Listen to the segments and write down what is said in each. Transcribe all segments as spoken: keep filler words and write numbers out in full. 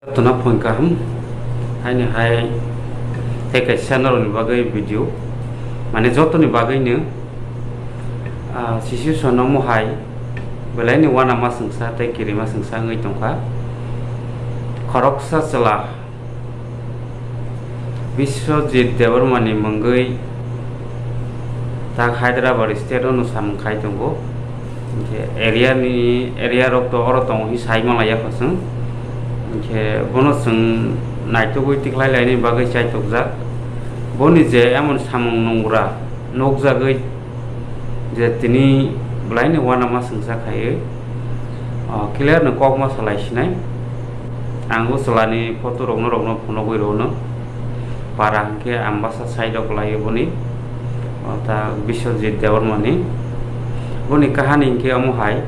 Jotono phone kaham, haini hai tei kaisa norokni bagwi video, mane jotoni bagwino, ah, situation omo hai belaini uanama swngsa tei kirima swngsa wngwi tongkha. Khoroksa chwla Biswajit Debbarmani mungwi tak Hyderabad state-o no samung khai tongo. Hinkhe area ni, area rok to oro tongo hi sai manlaiya kho chwng. Hinkhe bono chwng naitugwi tikhlai laini bagwi chaitokjak. Boni je emon samung nungra nukjagwi je tini belaino uanama swngsa khaiwi, o, clear no kokma salai sinai. Ang o chwlani photo rokno rokno phunugwi rwno. Para hinkhe Ambasa side o kwlaiwi boni, o, ta Biswajit Debbarmani. Boni kahani hinkhe omo hai,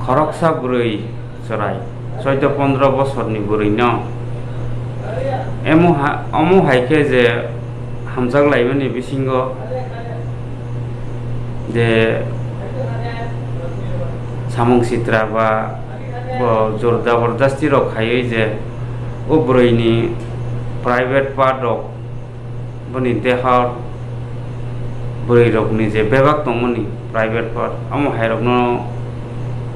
khoroksa bwrwi chwrai, choido pondro bosorni bwrwino emo ha-, omo hai khe je hamjak laimani bisingo je samung sitra ba bo jor jabardasti rok khaiwi je o bwrwini private part rok boni deha bwrwi rokni je bebak tongmani private part, omo hai rokno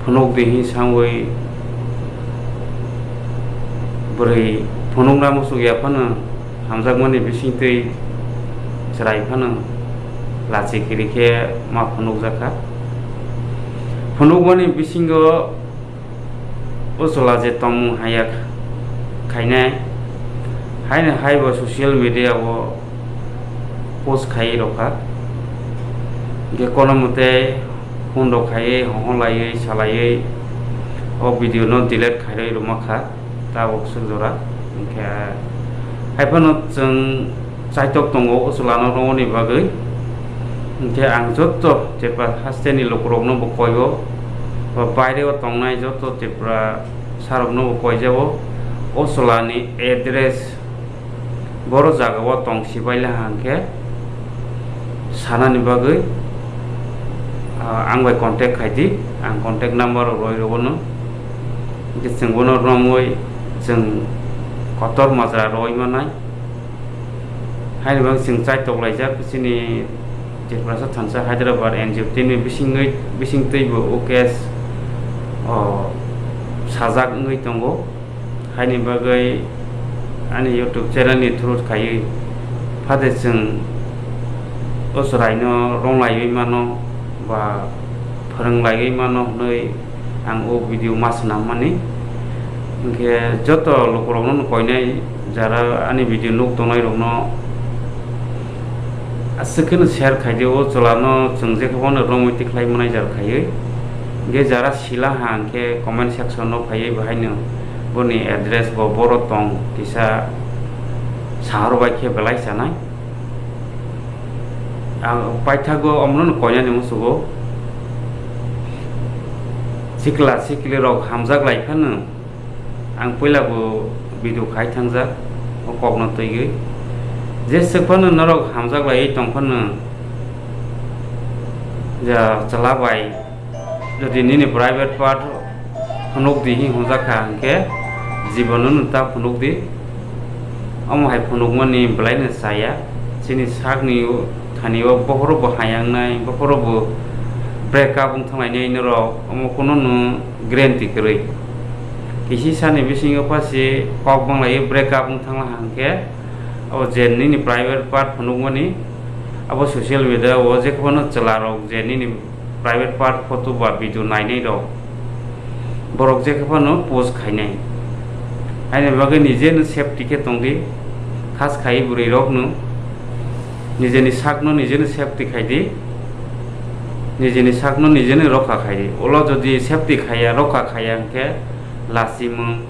phunuk di hin sangwi bwrwi phunukna muchuk ya phano hamjakmani bisingtwi chwrai phano lachi kiri khe ma phunukjak kha. Phunukmani bisingo o chwla je tongmung haya khainai, haino hai bo social media o post khaiwi rwkha. Hinkhe kono mwtai phone rok khaiwi, hohon laiwi, salaiwi o video no delete khairwi rwma kha, tabuk swk jora. Hinkhe hai phano chwng chaitok tongo o chwlano romoni bagwi. Hinkhe ang jotto Tripura hasteni lukurokno bo koibo, ba baireo tongnai jotto Tripura sarokno bo koijabo, o chwlani address boro jagao tong sibaila hangkhe sanani bagwi, ah, ang bai contact khaidi, ang contact number rok roi rwno. Hinkhe chwng bono romwi chwng kotor majra roi manai. Haini bagwi chwng chaitok laijak chini Tiprasa thansa Hyderabad N G O team ni bisingwi, bisingtwi bo o case o sajak wngwi tongo. Haini bagwi ani YouTube channel ni through khaiwi phade chwng o chwraino rong laiwi mano ba phwrwng laiwi mano hwnwi ang o video ma swnammani. Hinkhe joto lukurokno koinai jara ani video nuk tongnai rokno aswk kheno share khaidi, o chwlano chwng jekhe phano romwi tikhlai mwnai jar khaiwi. Hinkhe jara sila ha hinkhe comment section o phaiwi bahaino boni address bo boro tong kisa sahor bai khe belai chanai. Ang paithago omono koinani musugo. Sikla sikli rok hamjak lai phano ang puila bo video khai thangjak o kokno twiwi. Je swk phano norok hamjak laiwi tong phano ja chwla bai Jodi nini private part phunuk di hwnjak kha, hinkhe jibono no ta phunuk di. Omo hai phunukmani belaino chaya. Chini sakni o, thani o bokhorok bo hayang nai, bokhorok bo break up wng thanglainai norok, omo kuno no guarantee kwrwi. Kisi sani bisingo pasi kok banglaiwi break up wng thangla hinkhe, abo je nini private part phunukmani, abo social media o jekhuno chwla rok je nini private part photo ba video nainai rok, borok jekhe phano post khainai. Haini bagwi nije no safety khe tongdi, khas khai bwrwi rok no, nijeni sak no nije no safety khaidi, nijeni sak no nije no rokha khaidi. Ulo jodi safety khaiya, rokha khaiya hinkhe lachimung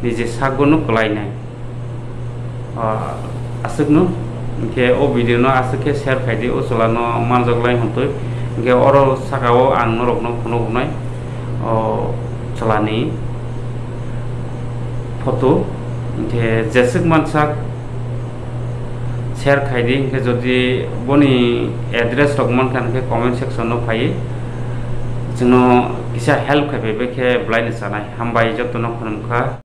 nije sak no kwlainai. Ah, aswkno, hinkhe o video no aswk khe share khaidi, o chwla no manjak lai hwntwi. Hinkhe oro saka o ang norok no phunuk rwnai o chwla ni photo, hinkhe jeswk mansak share khaidi, hinkhe jodi boni address rok mankha hinkhe comment section o phai. Chwngno kisa help khai bai bai khe belai no chanai. Hambai joto no khulum kha.